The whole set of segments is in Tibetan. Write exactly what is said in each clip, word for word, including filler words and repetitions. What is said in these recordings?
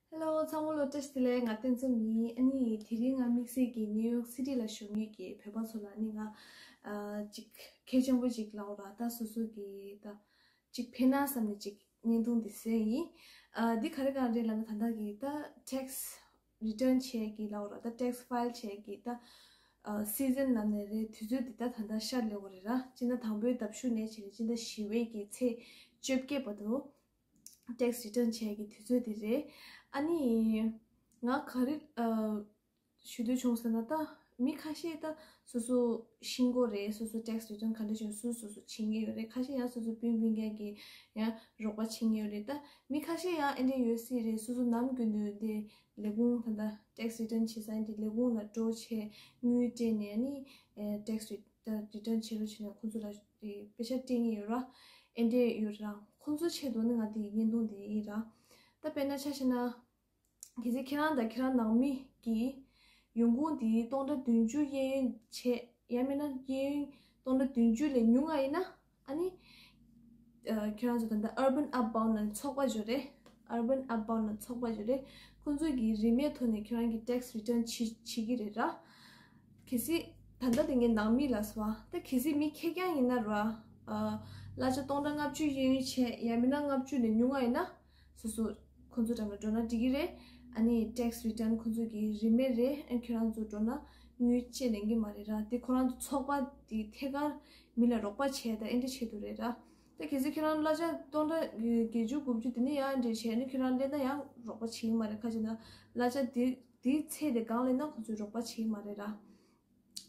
Hello ཚང་མ་ལ་བཀྲ་ཤིས་བདེ་ལེགས། ང་བསྟན་འཛོམས་ཡིན། ཨ་ནི་དེ་རིང་ང་དམིགས་བསལ་གྱིས་ནིའུ་ཡོག་སི་ཊི་ལ་བཞུགས་མཁན་གྱི་བོད་པ་ཚོ་ལ་ཨ་ནི་ང་ཨ་ཅིག་གལ་ཆེན་པོ་ཅིག་ལབ་དགོས་རེད། ད་སོ་སོ་གི་ད་ཅིག་ཕན་ན་བསམ་ནས་ཅིག་བརྙན་ཐུང་འདི་བཟོས་ཡིན། ཨ་འདི་ག་རེ་ག་རེ་ལབ་ན་ད་ལྟ་གི་ད་tax return བྱེད་ཀྱི་ལབ་དགོས་རེད། ད་tax file བྱེད་ཀྱི་ད་ཨ་season ལབ་ནའི་རེད། དུས་ཚོད་འདི་ད་ད་ལྟ་ཤར་སླེབས་པ་རེད་ར། སྤྱིར་ན་དང་པོའི་ཟླ་བཞི་ནས་བྱས་ནས་སྤྱི་ཟླ་བཞི་པའི་གི་ཚེས་བཅོ་བརྒྱད་བར་དུ་tax return བྱེད་ཀྱི་དུས་ཚོད་དེ་རེད། ཨ་ནི་ང་ག་རེ་ཨ་ཞུ་འདོད་བྱུང་ཟེར་ན། ད་མི་ཁ་ཤས་ད་སོ་སོ་ཤེས་ཀྱི་ཡོད་རེད། སོ་སོ་tax return ག་འདྲ་བྱེད་སོ་སོ་སོ་བྱེད་ཀྱི་ཡོད་རེད། ཁ་ཤས་ཡང་སོ་སོ་སྤུན་སྤུན་ཀྱག་གིས་ཡང་རོགས་པ་བྱེད་ཀྱི་ཡོད་རེད། ད་མི་ཁ་ཤས་ཡང་ཨེ་འདྲ་ཡོད་སྲིད་རེད། སོ་སོ་ནམ་རྒྱུན་དུ་དེ་ལས་ཁུངས་ད་ལྟ་tax return བྱེད་ས་ཨེ་འདྲ་ལས་ཁུངས་ལ་འགྲོ་བྱས་དངུལ་སྤྲད་ནས་ཨ་ནི་tax return བྱེད་རོགས་བྱས་ནས་ཁོང་ཚོ་ལ་དེ་པེ་ས་སྤྲད་ཀྱི་ཡོད་ར། ཨེ་འདྲ་ཡོད་ར། ཁོང་ཚོ་ཆེད་དུ་ནི་ང་དེ་བརྙན་ཐུང་དེ་ཡིན་ར། ད་དཔེར་ན་ཆ་བཞག་ན། གལ་སྲིད་ཁྱེད་རང་དང་ཁྱེད་རང་ནང་མི་གི་ཡོང་ཁུངས་དེ་སྟོང་ཕྲག་བདུན་ཅུ་གཡས་གཡོན་བྱས། ཡང་མིན་ན་གཡས་གཡོན་སྟོང་ཕྲག་བདུན་ཅུ་ལས་ཉུང་བ་ཡིན་ན། ཨ་ནི་ཨ་ཁྱེད་རང་ཚོ་ད་ལྟ་Urban Upbound ལབ་ཚོགས་པ་ཅིག་ཡོད་རེད། Urban Upbound ལབ་ཚོགས་པ་ཅིག་ཡོད་རེད། ཁོང་ཚོ་གིས་རིན་མེད་ཐོག་ནས་ཁྱེད་རང་གི་tax return བྱེད་བྱེད་ཀྱི་རེད་ར། གལ་སྲིད་ད་ལྟ་དེ་ངའི་ནང་མི་ལ་སོགས་ད་གལ་སྲིད་མི་ཁེར་རྐྱང་ཡིན་ན་ར། ཨ་གླ་ཆ་སྟོང་ཕྲག་ལྔ་བཅུ་གཡས་གཡོན་བྱས། ཡང་མིན་ན་ལྔ་བཅུ་ལས་ཉུང་བ་ཡིན་ན། སོ་སོ་ཁོང་ཚོ་འགྲམ་ལ་འགྲོ་ན་འགྲིག་གི་རེད། ཨ་ནི་tax return ཁོང་ཚོ་གི་རིན་མེད་རེད། ཨ་ཁྱོད་རང་ཚོ་འགྲོ་ན་དངུལ་ཅིག་ལེན་གྱི་མ་རེད་ར། དེ་ཁོ་རང་ཚོ་ཚོགས་པ་དེ་ཐད་ཀར་མི་ལ་རོགས་པ་བྱས་ད་ཨེ་འདྲ་བྱེད་དུ་རེད་ར། ད་གལ་སྲིད་ཁྱོད་རང་གླ་ཆ་སྟོང་ཕྲག་བརྒྱད་ཅུ་དགུ་བཅུ་དེ་ནས་ཡང་འདྲ་བྱས་ནས་ཁྱོད་རང་ལེན་ན་ཡང་རོགས་པ་བྱེད་ཀྱི་མ་རེད། ཁ་ཅིག་ན་གླ་ཆ་དེ་དེའི་ཚད་དེ་གང་ལེན་ན་ཁོང་ཚོས་རོགས་པ་བྱེད་ཀྱི་མ་རེད་ར།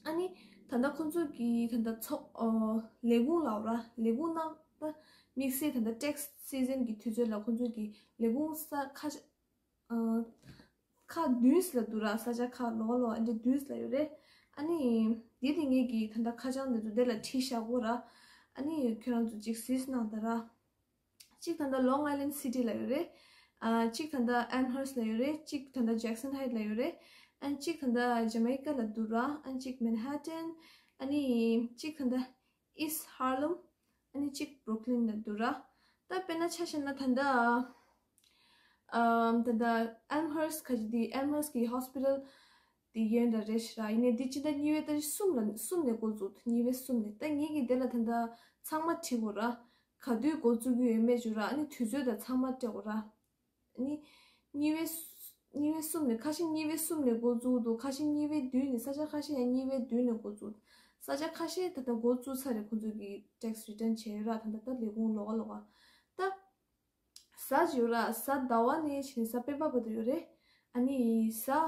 ཨ་ནི་ད་ལྟ་ཁོང་ཚོ་གི་ད་ལྟ་ཚོགས་ཨོ་ལས་ཁུངས་ལབ་ར། ལས་ཁུངས་ནང་ད་དམིགས་བསལ་ད་ལྟ་tax season གི་དུས་ཚོད་ལ་ཁོང་ཚོ་གི་ལས་ཁུངས་ས་ཁ་ཤ་ཨ་ཁག་བདུན་ཙམ་ལ་འདུག་ར། ས་ཆ་ཁག་ལོགས་ལོགས་ཨ་འདྲ་བདུན་ཙམ་ལ་ཡོད་རེད། ཨ་ནི་དེ་དེ་ངེད་ཀྱི་ད་ལྟ་ཁ་བྱང་འདི་ཚོ་དེ་ལ་བྲིས་བཞག་གོ་ར། ཨ་ནི་ཁྱོད་རང་ཚོ་ཅིག་གཟིགས་གནང་དང་ར། གཅིག་ད་ལྟ་Long Island City ལ་ཡོད་རེད། ཨ་གཅིག་ད་ལྟ་Amherst ལ་ཡོད་རེད། གཅིག་ད་ལྟ་Jackson Heights ལ་ཡོད་རེད། ཨ་གཅིག་ད་ལྟ་Jamaica ལ་འདུག་ར། ཨ་གཅིག་Manhattan། ཨ་ནི་གཅིག་ད་ལྟ་East Harlem། ཨ་ནི་གཅིག་Brooklyn ལ་འདུག་ར། ད་དཔེར་ན་ཆ་བཞག་ན་ད་ལྟ་ཨམ་ད་ལྟ་Amherst ག་ཅི་དེ་Amherst གི་hospital དེ་གཡོན་ལ་རེད་ཤག་ར། ཡིན་ནའི་འདི་སྤྱི་ཟླ་གཉིས་པའི་ཏ་རིག་གསུམ་ལ་གསུམ་ནས་འགོ་བཙུགས། གཉིས་པའི་གསུམ་ནས། ད་ངེད་ཀྱི་དེ་ལ་ད་ལྟ་ཚང་མ་བྲིས་དགོས་ར། ག་དུས་འགོ་བཙུགས་ཀྱི་ཡོད་མེད་བརྗོད་ར། ཨ་ནི་དུས་ཚོད་དང་ཚང་མ་སྤྲད་དགོས་ར། ཨ་ནི་གཉིས་པའི་གཉིས་པའི་གསུམ་ནས། ཁ་ཤས་གཉིས་པའི་གསུམ་ནས་འགོ་བཙུགས་འདུག་ཁ་ཤས་གཉིས་པའི་བདུན་ནས། ས་ཆ་ཁ་ཤས་ཡང་གཉིས་པའི་བདུན་ནས་འགོ་བཙུགས། ས་ཆ་ཁ་ཤས་ད་ལྟ་འགོ་བཙུགས་ཚར་རེད། ཁོང་ཚོ་གི་tax return བྱས་ཡོད་ར། ད་ལྟ་ད་ལས་ཁུངས་ལོགས་ཀ་ལོགས་ཀ་ད། གཟའ་ཡོད་ར། གཟའ་ཟླ་བ་ནས་བྱས་ནས་གཟའ་སྤེན་པ་བར་དུ་ཡོད་རེད། ཨ་ནི་གཟའ་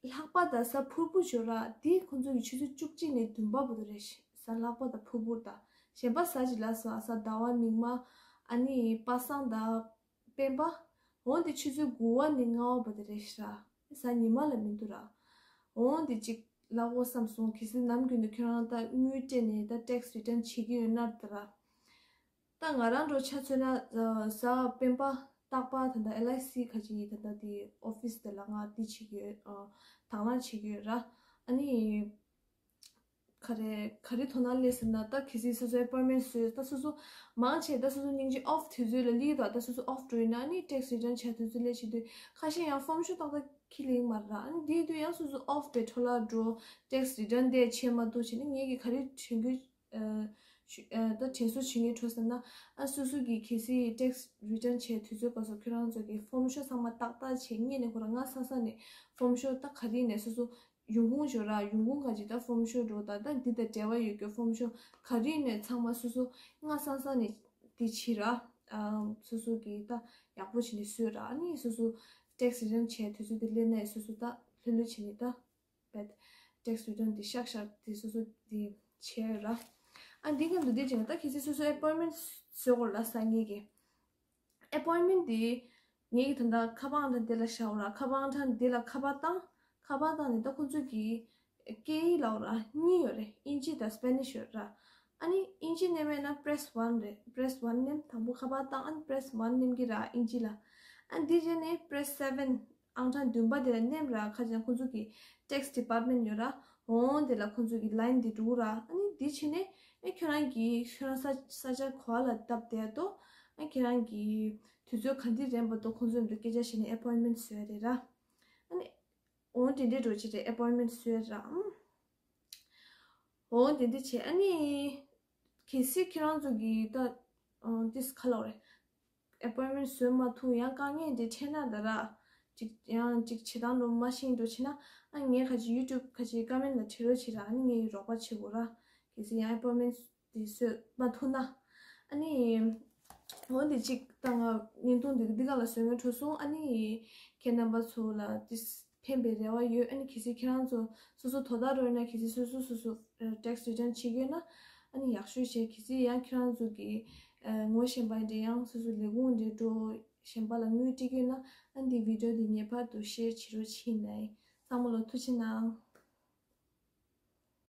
ལྷག་པ་དང་གཟའ་ཕུར་བུ་ཡོད་ར། དེ་ཁོང་ཚོ་གི་ཆུ་ཚོད་བཅུ་གཅིག་ནས་བདུན་པ་བར་དུ་རེད། གཟའ་ལྷག་པ་དང་ཕུར་བུ་དང་གཞན་པ་གཟའ་གཅིག་ལ་སོགས་གཟའ་ཟླ་བ་མིག་དམར། ཨ་ནི་པ་སངས་དང་སྤེན་པ། འོན་ཏེ་ཆུ་ཚོད་དགུ་པ་ནས་ལྔ་པ་བར་དུ་རེད་ཤག་ར། གཟའ་ཉི་མ་ལ་མི་འདུག་ར། འོན་ཏེ་གཅིག་ལབ་དགོས་བསམ་སོང་། གལ་སྲིད་ནམ་རྒྱུན་དུ་ཁྱོད་རང་ད་དངུལ་སྤྲད་ནས་ད་tax return བྱེད་ཀྱི་ཡོད་ན་ད་ར། ད་ང་རང་འདྲ་ཆ་མཚོན་ན་གཟའ་སྤེན་པ་རྟག་པར་ད་ལྟ་ཨེལ་ཨའི་སི་ག་ཅི་ད་ལྟ་དེ་ཨོ་ཕི་སི་དེ་ལ་ང་དེ་བྱེད་ཀྱི་ཡོད། ཨ་དང་བླངས་བྱེད་ཀྱི་ཡོད་ར། ཨ་ནི་ག་རེ་ག་རེ་དོ་སྣང་སླེབས་ཟེར་ན། ད་གལ་སྲིད་སོ་སོ་appointment བཟོས། ད་སོ་སོ་མང་ཆེ་ད་སོ་སོ་སྙིང་རྗེ་ཨོཕ་དུས་ཚོད་ལ་སླེབས་དང་། ད་སོ་སོ་ཨོཕ་འགྲོ་ཡིན་ན་ཨ་ནི་tax return བྱ་དུས་ཚོད་སླེབས་བྱེད་དུས་ཁ་ཤས་ཡང་ཕོམ་ཤོག་ཏག་ཏག་ཁྱེར་སླེབས་མ་རེད་ར། ཨ་ནི་དེ་དུས་ཡང་སོ་སོ་ཨོཕ་པའི་འཕྲོ་བརླག་འགྲོ། tax return དེ་བྱེད་མ་ཐུབ་བྱས་ནས་ངེད་ཀྱི་ག་རེ་དྲན་སྐུལ་ཨ་ཞུ་ཨ་ད་དྲན་གསོ་བྱེད་མཁན་འཕྲོ་ཟེར་ན། ཨ་སོ་སོ་གི་གལ་སྲིད་tax return བྱས་དུས་ཚོད་སྐབས་སུ་ཁྱོད་རང་ཚོ་གི་ཕོམ་ཤོག་ཚང་མ་ཏག་ཏག་བྱས། སྔོན་ནས་ཁོ་རང་སྔ་ས་ས་ནས་ཕོམ་ཤོག་ད་ག་རེ་ནས་སོ་སོ་ཡོང་ཁུངས་ཞོར་ར། ཡོང་ཁུངས་ག་ཅི་ད་ཕོམ་ཤོག་འགྲོ་ད། ད་འདི་དང་འབྲེལ་བ་ཡོད་རྒྱུ་ཕོམ་ཤོག་ག་རེ་ནས་ཚང་མ་སོ་སོ་སྔ་ས་ས་ནས་དེ་བྱེད་ར། ཨ་སོ་སོ་གི་ད་ཡག་པོ་བྱས་ནས་བཟོས་ར། ཨ་ནི་སོ་སོ་tax return བྱས་དུས་ཚོད་དེ་སླེབས་ནས་སོ་སོ་ད་ལྷོད་ལྷོད་བྱས་ནས་ད་བེད་tax return དེ་ཤག་ཤག་དེ་སོ་སོ་དེ་བྱས་ར། ཨ་འདི་མཉམ་དུ་དེ་བྱས་ན་ད་གལ་སྲིད་སོ་སོ་appointment བཟོ་དགོས་ལབ་ས་ངེད་ཀྱི་appointment དེ་ངེད་ཀྱི་ད་ལྟ་ཁ་པར་ཨང་གྲངས་དེ་ལ་བཞག་ར། ཁ་པར་ཨང་གྲངས་དེ་ལ་ཁ་པར་བཏང་། ཁ་པར་བཏང་ནས་ད་ཁོང་ཚོ་གི་སྐད་ཡིག་ལབ་ར་གཉིས་ཡོད་རེད། དབྱིན་ཇི་དང་སྤེ་ནིཤ་ཡོད་ར། ཨ་ནི་དབྱིན་ཇི་མནན་པ་ཡིན་ན་press one རེད། press one མནན། དང་པོ་ཁ་པར་བཏང་། ཨ་ནི་press one མནན་གྱི་ར་དབྱིན་ཇི་ལ། ཨ་ནི་དེ་རྗེས་ནས་press seven ཨང་གྲངས་བདུན་པ་དེ་ལ་མནན་ར། ཁ་ཅིག་ཁོང་ཚོ་གི་tax department ཡོད་ར། འོང་དེ་ལ་ཁོང་ཚོ་གི་line དེ་འགྲོ་ར། ཨ་ནི་དེ་བྱས་ནས་ཨེ་ཁྱོད་རང་གི་ཁྱོད་རང་ས་ས་ཆ་ག་པ་ལ་བཏབ་བསྡད་འདུག་ཨ་ཁྱེད་རང་གི་དུས་ དུས་ཚོད་ག་འདི་རན་པ་འདུག་ཁོང་ཚོའི་འདུག་སྐད་ཆ་བཤད་ནས་appointment་བཟོས་རེད་ར། ཨ་ནི་འོང་དེ་འདྲའི་འགྲོ་ཅི་རེད། appointment་བཟོས་ར། ཨམ། འོང་དེ་འདྲ་བྱས། ཨ་ནི་གལ་སྲིད་ཁྱེད་རང་ཚོ་གི་ད་ཨ་ཏིས་ཁ་ལོ་རེད། appointment་བཟོས་མ་ཐུབ་ཡང་དཀའ་ངལ་འདི་འཕྲད་ན་ད་ར། ཅིག་ཡང་ཅིག་བྱེད་སྟངས་འགྲོ་མ་ཤེས་འགྲོ་བྱེད་ན། ཨ་ངས་ཁ་ཅིག་YouTube་ཁ་ཅིག་comment་ལ་བྲིས་རོགས་བྱེད་ར། ཨ་ནི་ངས་རོགས་པ་བྱེད་དགོས་ར། གལ་སྲིད་ཡང་appointment་འདི་བཟོས་མ་ཐུབ་ན། ཨ་ནི་འོ་འདི་གཅིག་ད་ང་བརྙན་ཐུང་འདི་འདི་ག་ལ་བཟོ་མཁན་འགྲོ་སོང་། ཨ་ནི་ཁྱེད་རྣམ་པ་ཚོ་ལ་ཏིས་ཕན་པའི་རེ་བ་ཡོད། ཨ་ནི་གལ་སྲིད་ཁྱེད་རང་ཚོ་སོ་སོ་དོ་བདག་རོལ་ན། གལ་སྲིད་སོ་སོ་སོ་སོ་tax return་བྱེད་ཀྱི་ཡོད་ན། ཨ་ནི་ཡག་ཤོས་བྱས། གལ་སྲིད་ཡང་ཁྱེད་རང་ཚོ་གི་ངོ་ཤེས་པ་འདྲ་ཡང་སོ་སོ་ལས་ཁུངས་འདྲ་འགྲོ་གཞན་པ་ལ་དངུལ་སྤྲད་ཀྱི་ཡོད་ན། ཨ་ནི་video་འདི་ངེས་པར་དུ་share་བྱེད་རོགས་བྱེད་ནས། ཚང་མ་ལ་ཐུགས་རྗེ་གནང་།